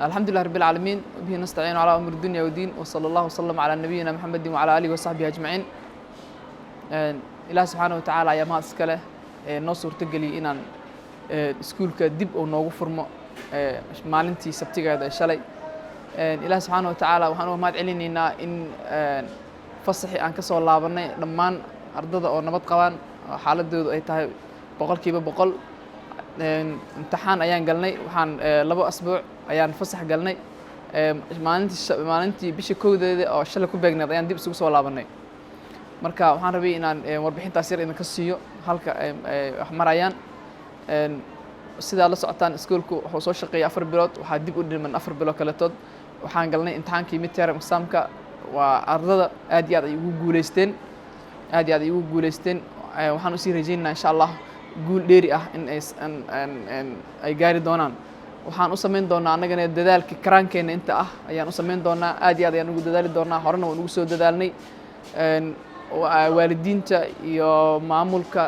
الحمد لله رب العالمين، وبه نستعين على أمور الدنيا والدين، وصلى الله وسلم على نبينا محمد وعلى آله وصحبه أجمعين. Ilaah subxaana wa tacaala ayaa mahad iska leh noo suurtageliyey inaan iskuulka dib uu noogu furmo maalintii sabtigeeda ee shalay. Ilaah subxaana wa tacaala waxaan uga mahad celinaynaa in fasaxii aan ka soo laabanay dhammaan ardada oo nabad qabaan oo xaaladoodu ay tahay 100%. Imtixaan ayaan galnay. Waxaan 2 asbuuc ayaan fasax galnay. Maalintii bisha 1deeda oo shalay ku beegneed ayaan dib isugu soo laabanay. Marka waxaan rabay inaan warbixintaas yar idinka siiyo halka wax marayaan. Sidaad la socotaan, iskuulku wuxuu soo shaqeeyay 4 bilood, waxaa dib u dhiman 4 bilood kaletood. Waxaan galnay imtixaankii midterm examka. Waa ardada aad iyo aad ay ugu guuleysteen, aad iyo aad ay ugu guuleysteen. Waxaan usii rajaynaynaa, insha Allah, guul dheeri ah in ay gaari doonaan. Waxaan u samayn doonaa annagana dadaalka karaankeenna inta ah ayaan u samayn doonaa. Aad iyo aad ayaan ugu dadaali doonaa, horena waan ugu soo dadaalnay. Waalidiinta iyo maamulka,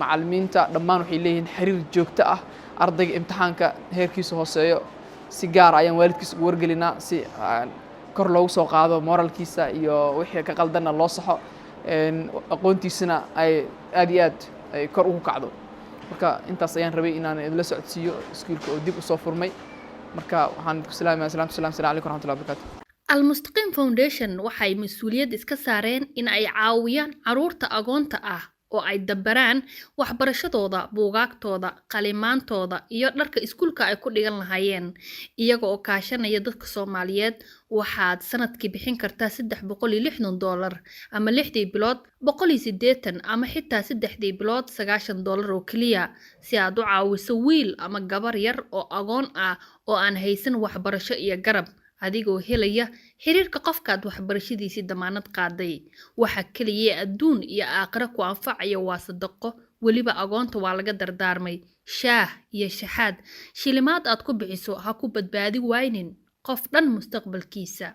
macallimiinta dhammaan waxay leeyihiin xiriir joogto ah. Ardayga imtixaanka heerkiisa hooseeyo si gaar ayaan waalidkiisa ugu wargelinaa, si kor loogu soo qaado moralkiisa iyo wixii ka qaldanna loo saxo, aqoontiisana ay aad iyo aad ay kor ugu kacdo. Marka intaas ayaan rabay inaan idinla socodsiiyo iskuulka oo dib usoo furmay. Marka waxaan ku salaamaya salaamtu salam. Salam calaykum raxmatullahi wabarakatu. Almustaqiim Foundation waxay mas-uuliyad iska saareen in ay caawiyaan caruurta agoonta ah oo ay dabaraan waxbarashadooda, buugaagtooda, qalimaantooda iyo dharka iskuulka ay ku dhigan lahaayeen, iyaga oo kaashanaya dadka Soomaaliyeed. Waxaad sanadkii bixin kartaa $360, ama lixdii bilood 180, ama xitaa saddexdii bilood $90 oo keliya, si aad u caawiso wiil ama gabar yar oo agoon ah oo aan haysan waxbarasho iyo garab, adigoo helaya xiriirka qofkaad waxbarashadiisii damaanad qaaday. Waxa keliya ee adduun iyo aakhiro ku anfacaya waa sadaqo. Weliba agoonta waa laga dardaarmay shaah iyo shaxaad. Shilimaad aad ku bixiso ha ku badbaadi waynin qof dhan mustaqbalkiisa.